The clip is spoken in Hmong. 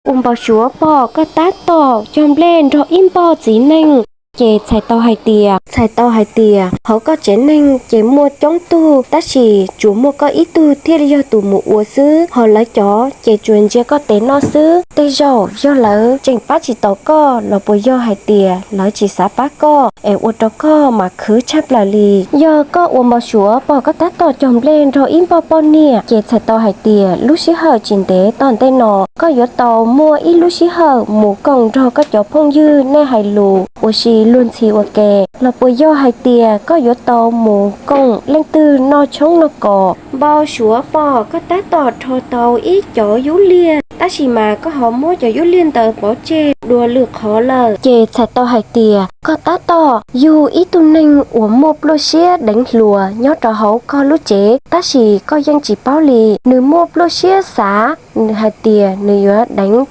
Ua npau suav pom koj tab tom cog nplej nrog ib npoj txiv neej. Ces txhais tau hais tias, txhais tau hais tias hauv koj tsev neeg ces muaj coob tug tab sis tsuas muaj koj ib tug thiaj li yog tus mus ua xwb, ho lawv cov ces tsuas ntsia koj tes noj xwb. Tej zaum yog lawv tseem pab tsis tau koj los puas yog hais tias lawv tsis xav pab koj es ua rau koj mas khwv tshaj plaws li. Yog koj ua npau suav pom koj tab tom cog nplej nrog ib npoj poj niam ces txhais tau hais tias lub sij hawm tsis ntev tom ntej no koj yuav tau muaj ib lub sij hawm mus koom nrog koj cov phooj ywg nej hais lus ua si luag ntxhi ua ke, los puas yog hais tias koj yuav tau mus koom leej twg noj tshoob noj kos. Npau suav pom koj tab tom rho tau ib cov yub liag tab sis mas koj ho muab cov yub liag ntawd pov tseg dua lwm qhov lawm. Ces txhais tau hais tias koj tab tom yug ib tug neeg uas muaj pluaj siab deev hluas nyob rau hauv koj lub tsev tab sis koj yeej tsis paub li. Nws muaj pluaj siab xav hais tias nws yuav deev